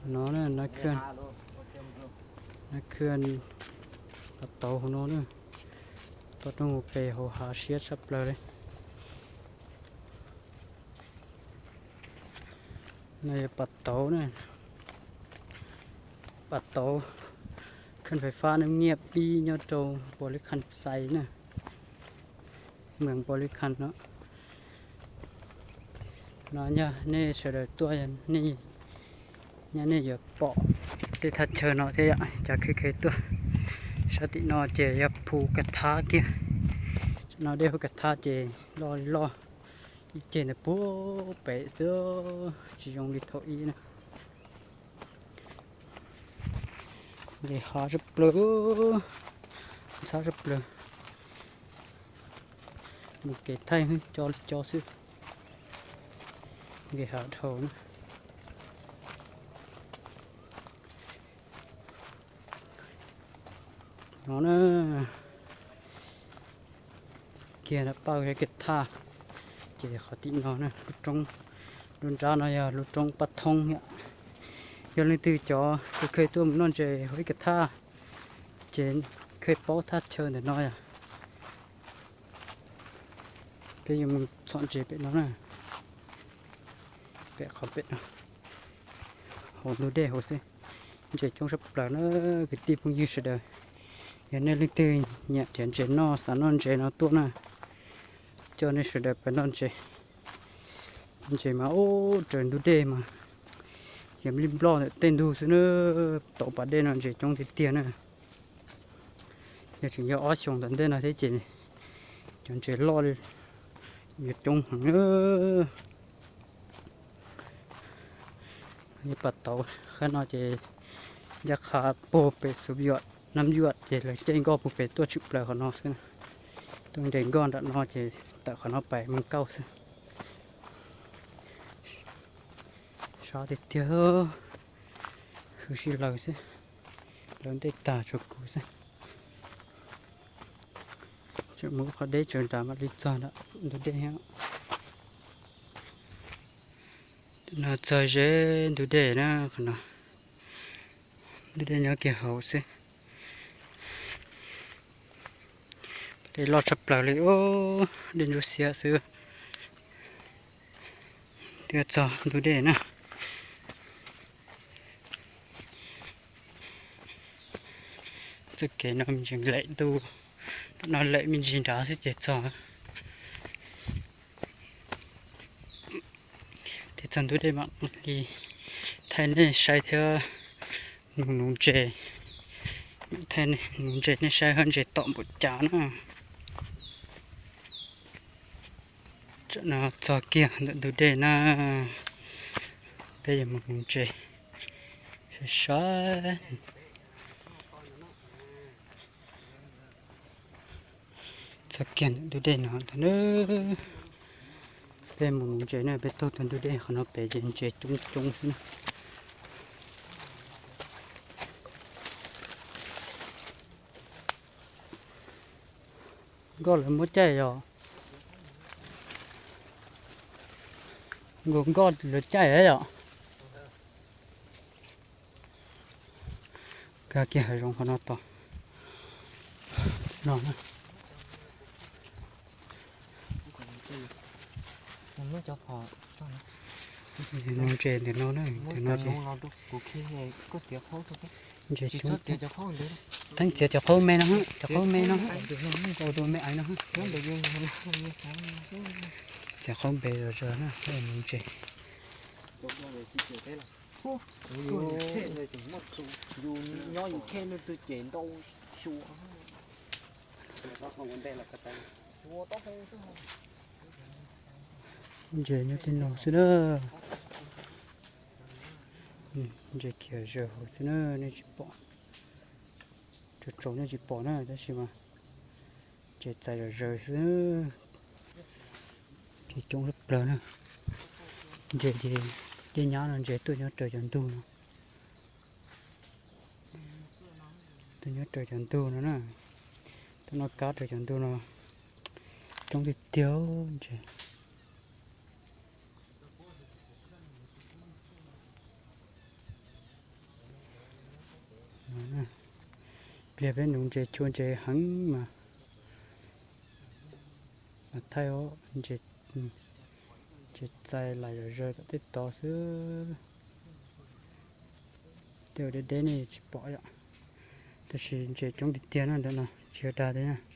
No na, nab khw, nab khw pas tauv hauv no na, toj roob hauv pes hauv hav siab tshaj plaws li. No yog pas tauv na, pas tauv khwj fais fab nab nyiaj pib nyob rau Npaus Lis Khaj Xais na, moos Npaus Lis Khaj no. No yog nej sawv daws tuaj, nyob nej yuav pom tej thaj chaw no thiab yom, cov khwj khwj tuaj. Sab tim no ces yog phu Kas Thab kiag, no dej hauv Kas Thab ces loj li loj, ib ceg ntawd puag pem xwb, tsis zoo li thaum ub na. Nqis hav tshaj plaws, ntxhab tshaj plaws. Mus kev thaij co li co xwb, nqis hav dhau na. No na, kiag pab kev thaj, ces qhov tim no na, lub roob, lub nrab no yog lub roob Paj Thoob yom. Yog leej twg cov khwj tuaj mus noj ntses hauv ib kev thaj, ces khwj paub thaj chaw ntawm no yom. Peb yuav mus txhom ntses pem no na, pem qhov pem no, hauv ntug dej hauv xwb. Ntses coob tshaj plaws na kwv tij phooj ywg sawv daws. Yog nej leej twg nyiam nrhiav ntses noj, xav noj ntses no tuaj na, coj nej sawv daws pais noj ntses. Ntses mas ub raws ntug dej mas xiam li nploj ntawm tej ntug xwb na. Tauv pas dej no ntses coob tiag tiag na. Yog tseem yog ob xyoos tom ntej no thiab ces cov ntses loj li yuav coob heev na. Pas tauv qab no ces ncaj qha puag pem Xuv Yuam, Nab Yuam ces lawv caij nkoj puag pem tuaj tshwm plaws qhov no xwb. Tuaj nres nkoj nram no ces tawm qhov no pais mus kauj xwb. Sab tiag tiag, hws sij laws xwb, lawv ntej tag tsuas kuv xwb. Tseem mus qhov deb tsawv nrad mam li txog ntug dej. No txog ze ntug dej na, qhov no ntug dej nyob kiag hauv xwb. Dej loj tshaj plaws li, dej ntsuab xiab xwb. Twb txog ntug dej na. Txoj kev no me ntsis lem ntuj, no lem me ntsis nrad xwb ces txog. Ces txog ntug dej mam li thaij nej saib thiab mus nuv ntses. Thaij nuv ntses nej saib hab ntses tom npaum cas na. Tam no txog kiag ntawm ntug dej na, peb yuav mus nuv ntses. Saib saib. Txog kiag ntawm ntug dej no ntag na. Peb mus nuv ntses na, peb taug tus ntug dej qhov no pem ces ntses coob coob xwb na. Nkoj lawv muab caij yom? Nkaus nkoj lawv caij yom? Kag kiag hav zoov qhov no tos. No na. Ntses ntawm no na, ntawm no ces ntses coob. Theeb txiav cov qhaub me no, cov qhaub me no, ua tus me aiv no. Txiav qhaub npe zog zog na, ntses. Ntses nyob tej no xwb na. Ntses khiav zaws hauv xwb na, nej tsis pom. Tsaus tsaus nej tsis pom na, tab sis mas ntses txais zom zaws xwb. Ces coob tshaj plaws na. Ntses ces dej nyab no ntses tuaj nyob raws cov ntug no. Tuaj nyob raws cov ntug no na. Tuaj noj kab raws cov ntug no. Coob tiag tiag ntses. Liag peb nuv ntses chua ntses heev mas, mas thaij os, ntses, ntses txais lam zom zaws tom tej tod xwb. Tej ua deb deb nej tsis pom yom, tab sis ntses coob tiag tiag no ntawm no tsis yog dag tiag na.